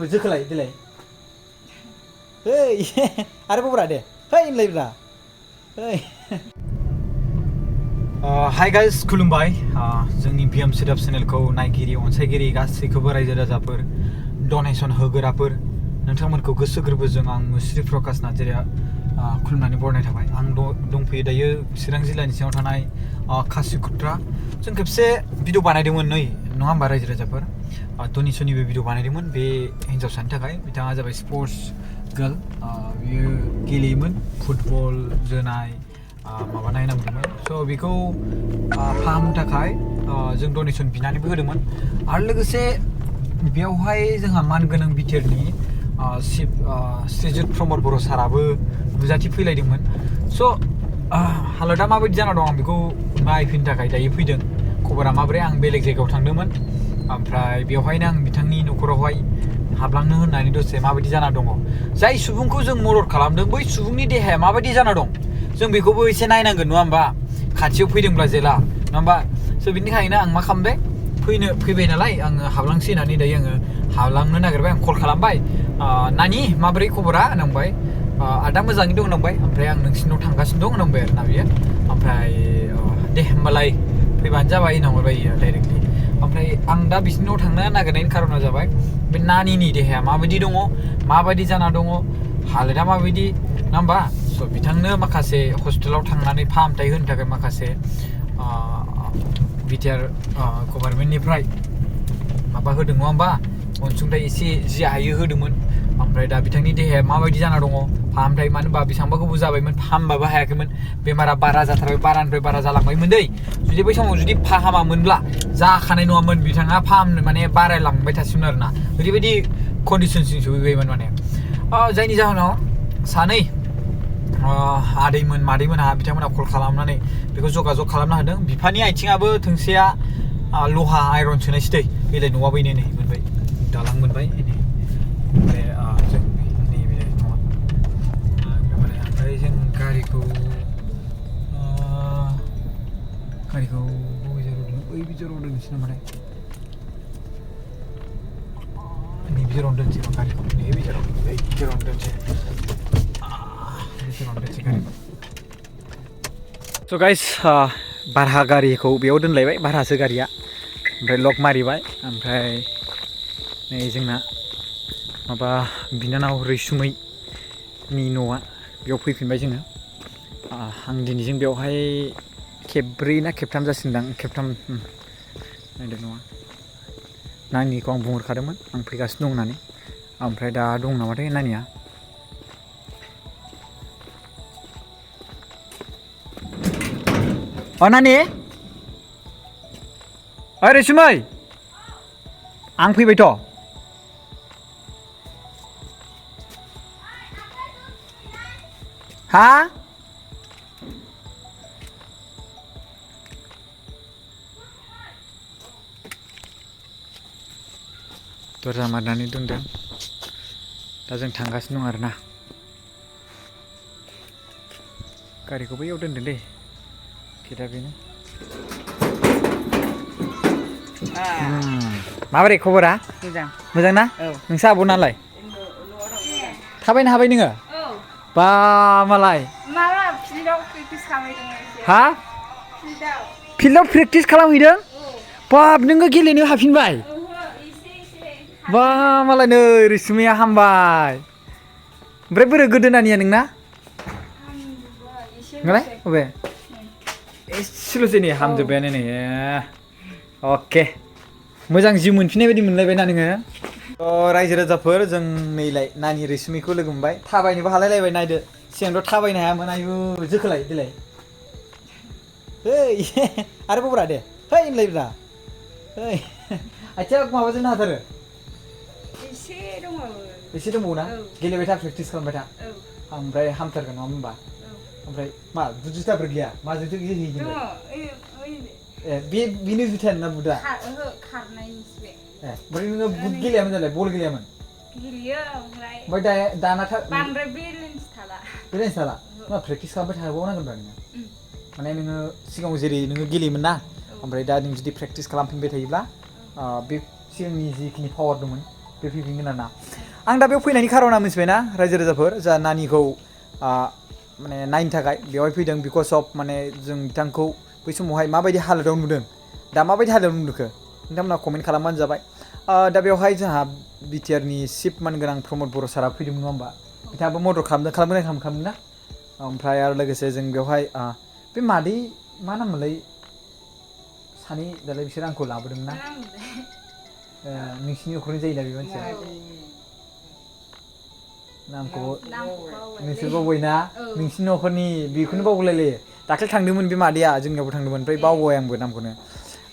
जोखोलाय देलाय hey आरो बब्रा दे hey होनलायब्रा hey hi guys खुलुमबाय जोंनि बिएम सोदाब चेनेलखौ नायगिरि अनसायगिरि गासैखौबो रायजो राजाफोर डनेसन होग्राफोर नोंथांमोनखौ गोसो गोरबोजों आं मुस्रि प्रकाश नार्जारिया खुलुमनानै बरायनाय थाबाय आं दंफैयो दायो चिरां जिल्लानि सिङाव थानाय खासिखुत्रा जों खेबसे भिडिअ बानायदोंमोन नङा होमबा रायजो राजाफोर डनेसननिबो भिडिअ बानायदोंमोन बे हिन्जावसानि थाखाय बिथाङा जाबाय स्पर्ट्स गार्ल बियो गेलेयोमोन फुटबल जोनाय माबानाय नांदोंमोन स' बेखौ फाहामनो थाखाय जों डनेसन बिनानैबो होदोंमोन आरो लोगोसे बेयावहाय जोंहा मानगोनां बिटिआरनि चिफ श्रीजुत प्रमद बर' साराबो नुजाथि फैलायदोंमोन स' हालोदा माबायदि जाना दं आं बेखौ नायफैनो थाखाय दायो फैदों खबरा माबोरै आं बेलेग जायगायाव थांदोंमोन ओमफ्राय बेवहायनो आं बिथांनि न'खरावहाय हाबलांनो होननानै दसे माबायदि जाना दङ जाय सुबुंखौ जों मदद खालामदों बै सुबुंनि देहाया माबायदि जाना दं जों बेखौबो एसे नायनांगोन नङा होमबा खाथियाव फैदोंब्ला जेला नङा होमबा स' बिनि थाखायनो आं मा खालामबाय फैबाय नालाय आङो हाबलांसै होननानै दायो आङो हाबलांनो नागिरबाय आं कल खालामबाय नानि माबोरै खबरा होनबाय आदा मोजाङै दं होनबाय ओमफ्राय आं नोंसिनाव थांगासिनो दं होनबाय आरोना बियो ओमफ्राय दे होमबालाय फैबानो जाबाय होनहरबाय डाइरेक्टलि ओमफ्राय आं दा बिसिनाव थांनो नागिरनायनि खारना जाबाय बे नानिनि देहाया माबायदि दङ माबायदि जाना दङ हालोदा माबायदि नङा होमबा स' बिथांनो माखासे हस्पिटालाव थांनानै फाहामथाय होनो थाखाय माखासे बिटिआर गभार्नमेन्टनिफ्राय माबा होदों नङा होमबा अनसुंथाइ एसे जि हायो होदोंमोन ओमफ्राय दा बिथांनि देहाया माबायदि जाना दङ फाहामथाय मानो होनबा बेसेबांबा गोबाव जाबायमोन फाहामबाबो हायाखैमोन बेमारा बारा जाथारबाय बारानिफ्राय बारा जालांबायमोन दै जुदि बै समाव जुदि फाहामामोनब्ला जाखानाय नङामोन बिथाङा फाहामनो माने बारायलांबाय थासिगोन आरोना ओरैबायदि कन्डिसनसिम सहैबायमोन माने जायनि जाहोनाव सानै आदैमोन मादैमोनहा बिथांमोना कल खालामनानै बेखौ जगाजग खालामना होदों बिफानि आथिङाबो थोंसेया लहा आइरन सोनायसै दै बेलाय न'आ बैनो नै मोनबाय दालां मोनबाय ओमफ्राय जों नैबे न'आ ओमफ्राय जों गारिखौ बै बिजोराव दोननोसै नामाथाय नै बिजोरावनो दोनसै गारिखौ नै बिजोरावनो दोनसै स' गाइस भारा गारिखौ बेयाव दोनलायबाय भारासो गारिया ओमफ्राय लक मारिबाय ओमफ्राय नै जोंना माबा बिनानाव रैसुमैनि न'आ बेयाव फैफिनबाय जोङो आं दिनैजों बेवहाय खेबब्रै ना खेबथाम जासिगोनदां खेबथाम नायदो नङा नानिखौ आं बुंहरखादोंमोन आं फैगासिनो दं होननानै ओमफ्राय दा दं नामाथाय नानिया नानि रैसुमै आं फैबायथ' हा दरजा मारिनानै दोनदों दा जों थांगासिनो दं आरोना गारिखौ बैयाव दोनदों दे खेदा बेनो माबोरै खबरा मोजां ना नोंसा आब' नालाय थाबायनो हाबाय नोङो बा मालाय हा फिल्डआव प्रेक्टिस खालामहैदों बाब नोङो गेलेनो हाफिनबाय बा मालाय नै रैसुमैया हामबाय ओमफ्राय बोरै गोदोनानिया नोंना नोंलाय अबे एसेल'सै नै हामजोब्बायानो नै अके मोजां जिउ मोनफिननाय बायदि मोनलायबायना नोङो रायजो राजाफोर जों नैलाय नानि रैसुमैखौ लोगो मोनबाय थाबायनोबो हालायलायबाय नायदो सिगांथ' थाबायनो हायामोन आयु जोखोलाय देलाय आरो बब्रा दे होनलायब्रा आथिङा माबाजोंनो हाथारो एसे दंबावो ना गेलेबाय था प्रेक्टिस खालामबाय था ओमफ्राय हामथारगोन नङा होनबा ओमफ्राय मा बुट जुथाफोर गैया माजोंथो गेलेहैदों बेनो जुथायानो ना बुटआ ओमफ्राय नोङो बुट गेलेयामोन नालाय बल गेलेयामोन गेलेयो ओमफ्राय दाना बांद्राय बेलेन्स थाला मा प्रेक्टिस खालामबाय थाबावनांगोनब्रा नोङो माने नोङो सिगाङाव जेरै नोङो गेलेयोमोन ना ओमफ्राय दा नों जुदि प्रेक्टिस खालामफिनबाय थायोब्ला बे सिगांनि जिखिनि पावार दंमोन बे फैफिनगोन आरोना आं दा बेयाव फैनायनि खारना मिथिबायना रायजो राजाफोर जा नानिखौ माने नायनो थाखाय बेवहाय फैदों बिकज अफ माने जों बिथांखौ बै समावहाय माबायदि हालोदाव नुदों दा माबायदि हालोदाव नुदोंखो नोंथांमोना कमेन्ट खालामबानो जाबाय दा बेवहाय जोंहा बिटिआरनि चिफ मानगोनां प्रमद बर' सारा फैदोंमोन नङा होमबा बिथाङाबो मदद खालामदों ना ओमफ्राय आरो लोगोसे जों बेवहाय बे मादै मा नाममोनलाय सानै दालाय बिसोर आंखौ लाबोदोंमोन ना नोंसिनि न'खरनि जायोना बे मानसिया नामखौ नोंसोर बावबायना नोंसिनि न'खरनि बेखौनो बावगुलायलायो दाख्लै थांदोंमोन बे मादैया जोंनियावबो थांदोंमोन ओमफ्राय बावबाय आंबो नामखौनो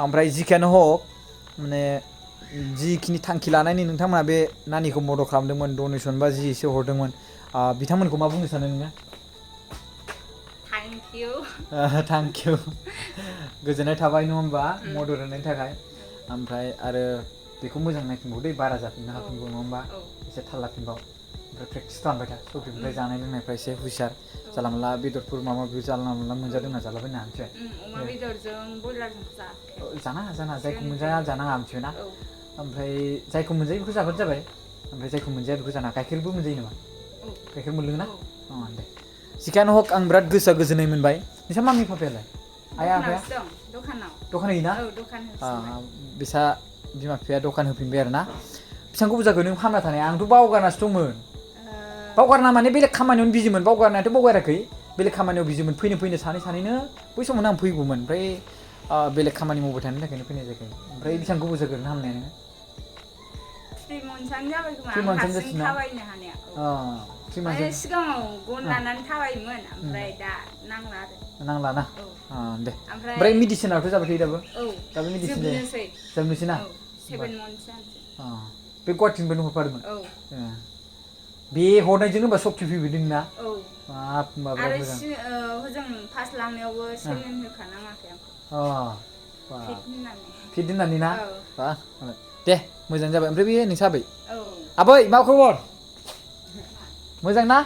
ओमफ्राय जिखियानो हक माने जिखिनि थांखि लानायनि नोंथांमोना बे नानिखौ मदद खालामदोंमोन डनेसन बा जि एसे हरदोंमोन बिथांमोनखौ मा बुंनो सानो नोङो थेंक इउ गोजोननाय थाबाय नङा होमबा मदद होनायनि थाखाय ओमफ्राय आरो बेखौ मोजां नायफिनबाव दै बारा जाफिननो हाफिनगौ नङा होमबा एसे थाल लाफिनबाव ओमफ्राय प्रेक्टिस खालामबाय था सौफिनिफ्राय जानाय लोंनायफ्रा एसे हुसियार जानला मोनला बेदरफोर माबा माबि जानला मोनला मोनजादोंना जालाबायना मिथिबाय अमा बेदरजों बयलारजों जानाङा जायखौ मोनजाया जानाङा मिथिबायना ओमफ्राय जायखौ मोनजायो बेखौ जाबानो जाबाय ओमफ्राय जायखौ मोनजाया बेखौ जानाङा गाइखेरबो मोनजायो नामा गाइखेर मोनलोङो ना दे जिखियानो हक आं बिराद गोसोआ गोजोननाय मोनबाय नोंसा मामि पापायालाय आइया आफाया दखान होयोना बिसा बिमा बिफाया दखान होफिनबाय आरो ना बेसेबां गोबाव जाखो नों फानना थानाया आंथ' बावगारनासो दंमोन बावगारना माने बेलेग खामानियावनो बिजिमोन बावगारनायाथ' बावगाराखै बेलेग खामानियाव बिजिमोन फैनो सानैनो बै समावनो आं फैगौमोन ओमफ्राय बेलेग खामानि मावबाय थानायनि थाखायनो फैनाय जायाखै ओमफ्राय बेसेबां गोबाव जाखो नों हामनाया नोङो 3 monthsआनो जाबाय खोमा आं हारसिं थाबायनो हानाया 3 months सिगाङाव गन लानानै थाबायोमोन ओमफ्राय दा नांला ना दे ओमफ्राय मेडिसिनाथ' जाबाय थायो दाबो मेडिसिन जोबनोसै ना 7 months जानोसै बे गुवाहाटिनिफ्रायनो हरफादोंमोन बे हरनायजोंनो होनबा सक्ति फैबाय ना बाब होनबा बिराद मोजां हजों पास लांनायावबो सेलेन होखानाङाखै आं फिट होननानै ना दे मोजां जाबाय ओमफ्राय बे नोंसा आबै मा खबर मोजां ना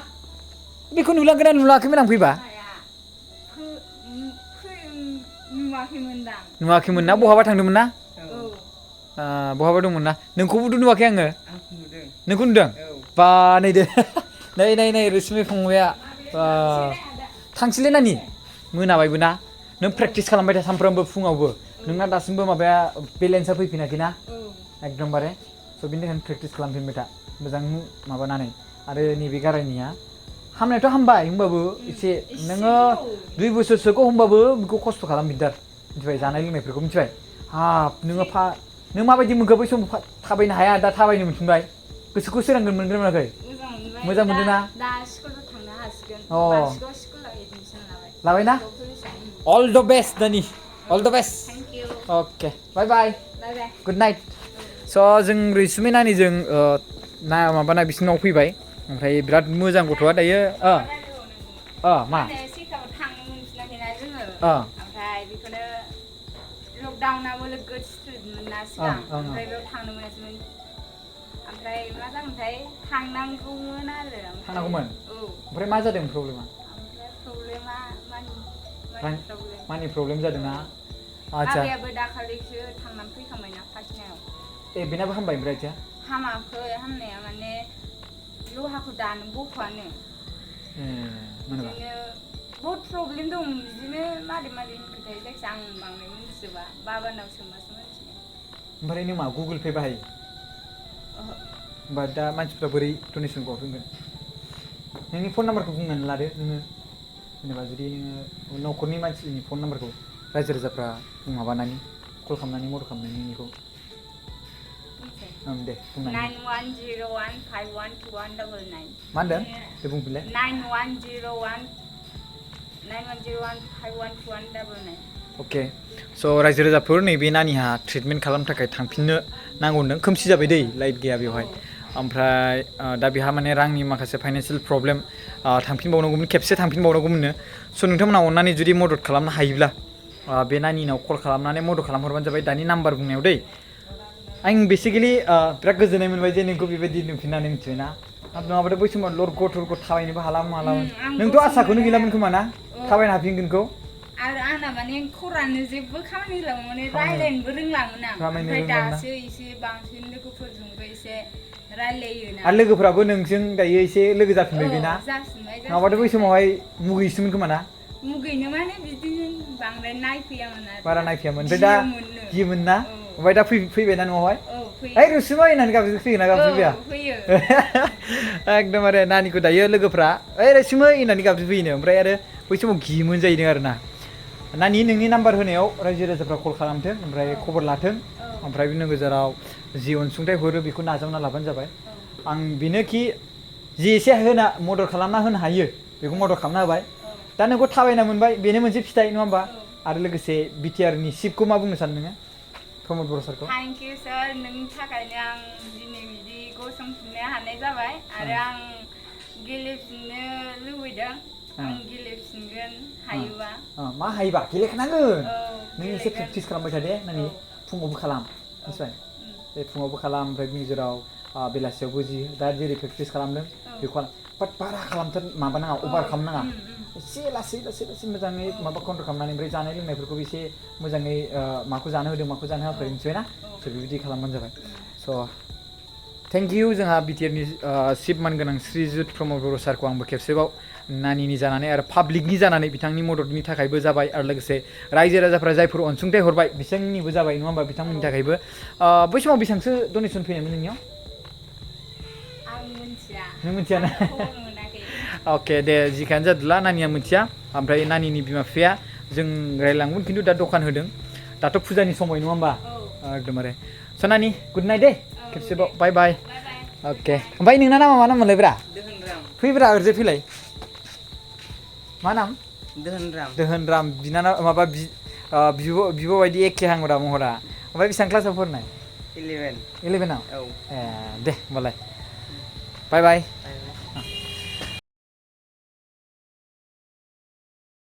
बेखौ नुलांगोना नुलाङाखैमोन आं फैबा नुवाखैमोन ना बहाबा थांदोंमोन ना बहाबा दंमोन ना नोंखौबोथ' नुवाखै आङो नोंखौ नुदों बा नै दे नै रैसुमै फंबाया थांसैलै नानि मोनाबायबो ना नों प्रेक्टिस खालामबाय था सानफ्रामबो फुङावबो नोंना दासिमबो माबाया बेलेन्सआ फैफिनाखै ना एकदमबारे स' बिनि थाखायनो प्रेक्टिस खालामफिनबाय था मोजां माबानानै आरो नैबे गारायनिया हामनायाथ' हामबाय होमबाबो एसे नोङो 2 बोसोरसोखौ होमबाबो बेखौ खस्थ' खालामफिनदों मिथिबाय जानाय लोंनायफोरखौ मिथिबाय नों माबायदि मोनखो बै समाव थाबायनो हाया दा थाबायनो मोनफिनबाय गोसोखौ सोरांगोन मोनगोन मोनाखै मोजां मोनदों ना दा स्कुलाव थांनो हासिगोन स्कुलाव एडमिसन लाबायना अल द बेस्ट दानि all the best thank you okay bye good night स' जों रैसुमै नानिजों माबाना बिसिनाव फैबाय ओमफ्राय बिराद मोजां गथ'आ दायो मा सिकागाव थांनो मोनफिनाखैना जोङो ओमफ्राय बेखौनो लकडाउनाबो नोगोद स्ट्रिक्टमोन ना सिगां ओमफ्राय बेयाव थांनो मोनासैमोन ओमफ्राय मा जागोनथाय थांनांगौमोन ओमफ्राय मा जादों प्रब्लेमा मानि प्रब्लेम जादों ना आबैयाबो दाखालिसो थांनानै फैखांबायना फार्स्टनायाव बेनाबो हामबाय ओमफ्राय आथिया हामाखै हामनाया माने लहाखौ दानो बख'आनो बिदिनो बहुत प्रब्लेम दं बिदिनो मारै होनखोथाय जायखिया आं बांद्राय मिथिजोबा बाबानाव सोंबासो मिथियो ओमफ्राय नों मा गुगोल पे बाहायो होमबा दा मानसिफ्रा बोरै डनेसनखौ हरफिनगोन नोंनि फन नाम्बारखौ बुंनानै लादो नोङो जेनेबा जुदि नोङो न'खरनि मानसिनि फन नाम्बारखौ रायजो राजाफ्रा माबानानै कल खालामनानै मदद खालामनानै नोंखौ दे बुंनानै 9101512199 मा होनदों दे बुंफिनलाय 9101512199 अके स' रायजो राजाफोर नैबे नानिहा ट्रिटमेन्ट खालामनो थाखाय थांफिननो नांगौ होनदों खोमसि जाबाय दै लाइट गैया बेवहाय ओमफ्राय दा बेहा माने रांनि माखासे फाइनान्सियेल प्रब्लेम थांफिनबावनांगौमोन खेबसे थांफिनबावनांगौमोननो स' नोंथांमोना अननानै जुदि मदद खालामनो हायोब्ला बे नानिनाव कल खालामनानै मदद खालामहरबानो जाबाय दानि नाम्बार बुंनायाव दै आं बेसिकेलि बिराद गोजोननाय मोनबाय जे नोंखौ बेबायदि नुफिननानै मिथिबायना नङाबाथ' बै समाव लरग' थरग' थाबायनोबो हालामोन नोंथ' आसाखौनो गैलामोन खोमा ना थाबायनो हाफिनगोनखौ आरो आंना माने खरानो जेबो खामानि होलामोन माने रायलायनोबो रोंलामोन आं ओमफ्राय दासो एसे बांसिन लोगोफोरजोंबो एसे रायलायोना आरो लोगोफ्राबो नोंजों दायो एसे लोगो जाफिनबाय बेना जाफिनबाय नङाबाथ' बै समावहाय मुगैसोमोन खोमा ना मुगैनो माने बिदिनो बांद्राय नायफैयामोन आरो बारा नायफैयामोन ओमफ्राय दा गियोमोननो। गियोमोन ना ओमफ्राय दा फैबायना न'आवहाय औ फैयो ओइ रुसुमै होननानै गाबज्रि फैयोना गाबज्रिफैया फैयो एकदमबारे नानिखौ दायो लोगोफ्रा ओइ रुसुमै होननानै गाबज्रिफैयोनो ओमफ्राय आरो बै समाव गियोमोन जाहैदों आरो ना नानि नोंनि नाम्बार होनायाव रायजो राजाफ्रा कल खालामथों ओमफ्राय खबर लाथों ओमफ्राय बिनि गेजेराव जि अनसुंथाइ हरो बेखौ नाजावना लाबानो जाबाय आं बेनोखि जि एसे मदद खालामना होनो हायो बेखौ मदद खालामना होबाय दा नोंखौ थाबायना मोनबाय बेनो मोनसे फिथाइ नङा होमबा आरो लोगोसे बिटिआरनि चिफखौ मा बुंनो सानो नोङो प्रमद बर' सारखौ थेंक इउ सार नोंनि थाखायनो आं दिनै बिदि गसंफिननो हानाय जाबाय आरो आं गेलेफिननो लुबैदों आं गेलेफिनगोन हायोबा मा हायोबा गेलेखानांगोन औ नों एसे प्रेक्टिस खालामबाय थादे नानि फुङावबो खालाम मिथिबाय बे फुङावबो खालाम ओमफ्राय गेजेराव बेलासियावबो जि दा जेरै प्रेक्टिस खालामदों बेखौ खालाम बाट बारा खालामथार माबा नाङा अभार खालामनाङा एसे लासै मोजाङै माबा कन्ट्रल खालामनानै ओमफ्राय जानाय लोंनायफोरखौ एसे मोजाङै माखौ जानो होदों माखौ जानो होआखै मिथिबाय ना स' बेबायदि खालामबानो जाबाय स' थेंक इउ जोंहा बिटिआरनि चिफ मानगोनां श्रीजुत प्रमद बर' सारखौ आंबो खेबसेबाव नानिनि जानानै आरो पाब्लिकनि जानानै बिथांनि मददनि थाखायबो जाबाय आरो लोगोसे रायजो राजाफ्रा जायफोर अनसुंथाइ हरबाय बिसोरनिबो जाबाय नङा होमबा बिथांमोननि थाखायबो बै समाव बेसेबांसो डनेसन फैनायमोन नोंनियाव नों मिथिया ना अके दे जिखायानो जादोला नानिया मिथिया ओमफ्राय नानिनि बिमा बिफाया जों रायलांगोन खिन्थु दा दखान होदों दाथ' फुजानि समय नङा होमबा एकदमबारे स' नानि गुड नाइट दे खेबसेबाव बाय बाय अके ओमफ्राय नोंना नामा मा नाम मोनलायब्रा फैब्रा ओरैजाय फैलाय मा नाम दोहोनराम बिनानाव माबा बिब' बायदि एखे हांब्रा महरा ओमफ्राय बेसेबां क्लासाव फरायनाय 11आव ए दे होमबालाय बाय बाय